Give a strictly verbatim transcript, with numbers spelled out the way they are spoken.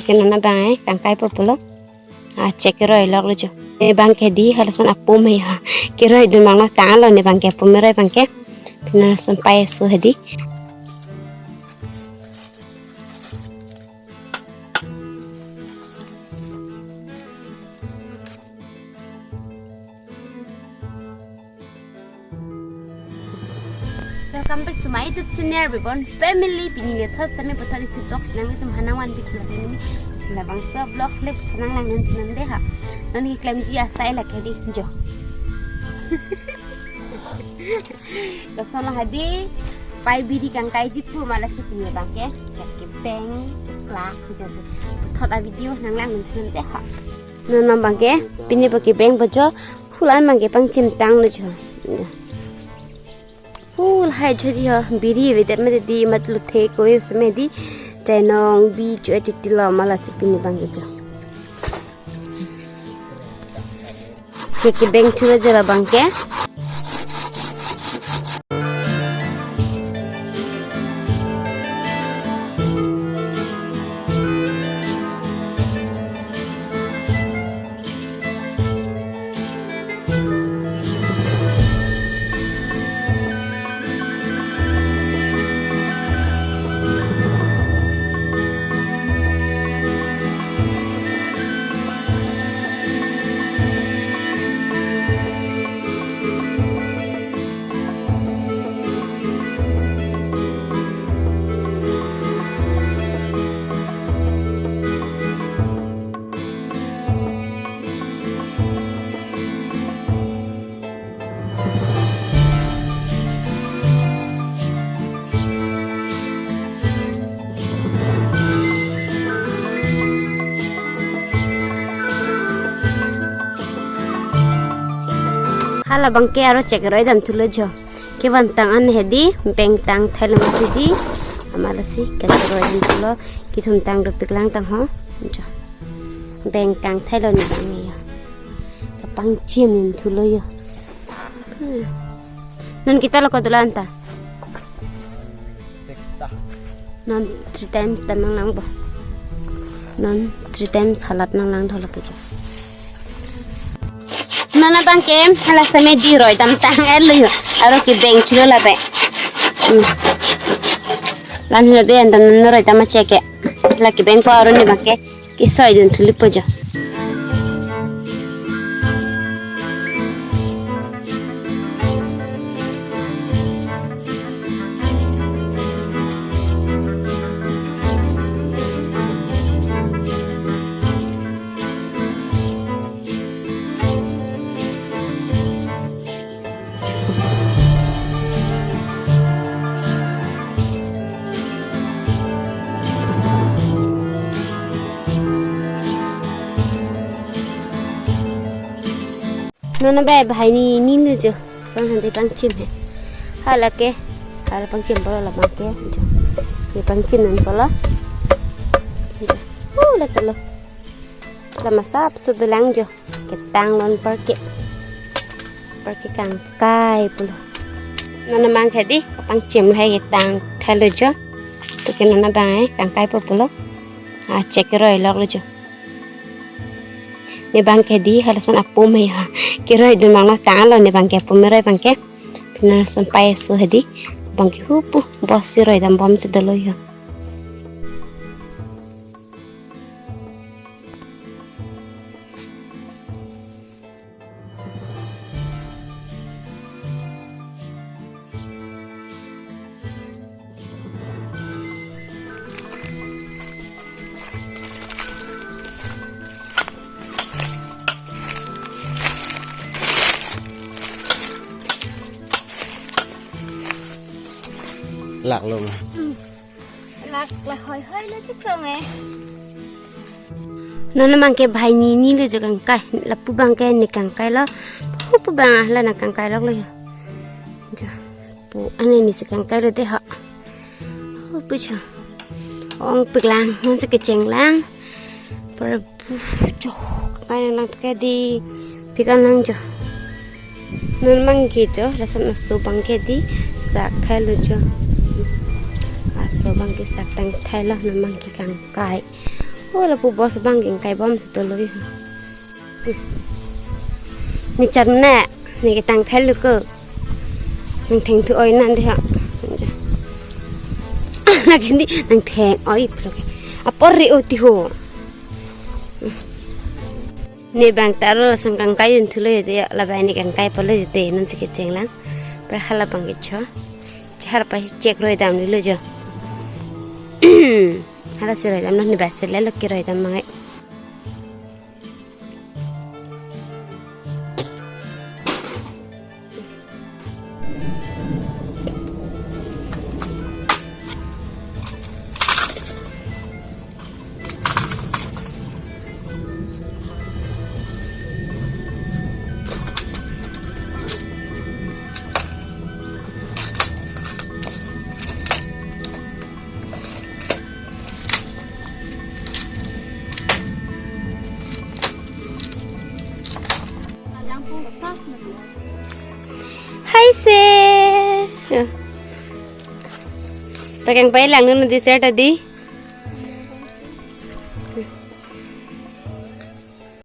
Ke non abang eh, kangkaipo pulo. Ah, chek keroi loklo jo. Ne abang ke di halason apum he ha. Keroi dun mang lo tanglo ne abang ke apum meroi abang ke. Pina lason pai so hedi. Welcome back to my YouTube channel, Reborn Family. Pini le thos tame puthot isi vlogs nanglitum aphan nangvanpi thulo pini. Isi labangso vlogs le puthot nanglangdun thunon dei ha. Non keklemji asai lake di jo. Koson lo hedi, pai biri kangkaiji pu ma lasi pini abang ke chek kebeng, kekla, jasi puthot a-video nanglangdun thunon dei ha. Non abang ke, pini abang ke beng bojo, hula abang ke pangchim tanglo jo. Hula hai jo di ho, biri avedet mati di, mat luthe kove seme di, chainong bi jo ati tilo ma lasi pini abang ke jo. Chek kebeng thulo jo labang ke. Hala abang ke aro chek roi dam thulo jo. Kevantang an hedi, beng tang thailo mati di. Ama lasi kachek roi dam thulo, kethum tang dopik lang tang ho. Jo. Beng tang thailo ne abang yo. Kapangchim dun thulo yo. Hmm. Non kita lo ko dolang ta. Six ta. Non three times dam nanglang bo. Non three times halat nanglang dolo ke jo. Non abang ke hala seme di roi dam tang-etlo yo. Aro kebeng thulo labe. Hmm. Lan hula de antam non roi dam achek ke. Hala kebengpo aro ne abang ke. Kesoi dun thulo po jo. Non abang bhai ni ni nu jo. Son hande pangchim he. Hala ke. Hala pangchim polo labang ke. Jo. Ye pangchim non polo. Jo. Uh, la telo. Lama sap sudulang jo. Ketang lon parke. Parke kangkai pulo. Non abang ke di, pangchim lahai ketang thailo jo. To ke non abang eh, kangkaipo pulo. Ah, chek keroi loklo jo. Ne abang ke di, halason apum he ha. Keroi dun mang lo tanglo ne abang ke apum meroi abang ke. Pina lason pai so hedi. Abang ke hupu, bos si roi dam bom si dolo yo. Lak lo ma. Lak la hoi hoi lo chikrong eh. Non abang ke bhai ni ni lo jo kangkai, lapu abang ke ne kangkailo. Pu pu abang ah la nangkangkai loklo yo. Jo. Pu ane ne si kangkailo dei ha. Pu jo. Ongpik lang, non si kecheng lang. Para Uf, jo, kangkai nanglang to ke di, pikan lang jo. Non abang ke jo, lason aso abang ke di, sak thailo jo. Aso abang ke sak tang thailo, non abang ke kangkai. Oh, lapu boss abang kengkai bom si dolo yo. Ne chan ne, ne ketang thel lo ko. Nang thengthu oi nang dei ha. Lagi ne nang theng oi pro ke. Apor re-o ti ho. Ne bang ta aro lasang kangkai un thulo yo dei, labai ne kangkai polo yo dei, non si kecheng lang. Par hala bang kecho. Chehar pa hi chek roi damlo jo. Hala si roi damlo, ne bas le lo ke roi dam mangai. Hi, sir. Pakeng pai lang nun dessert adi.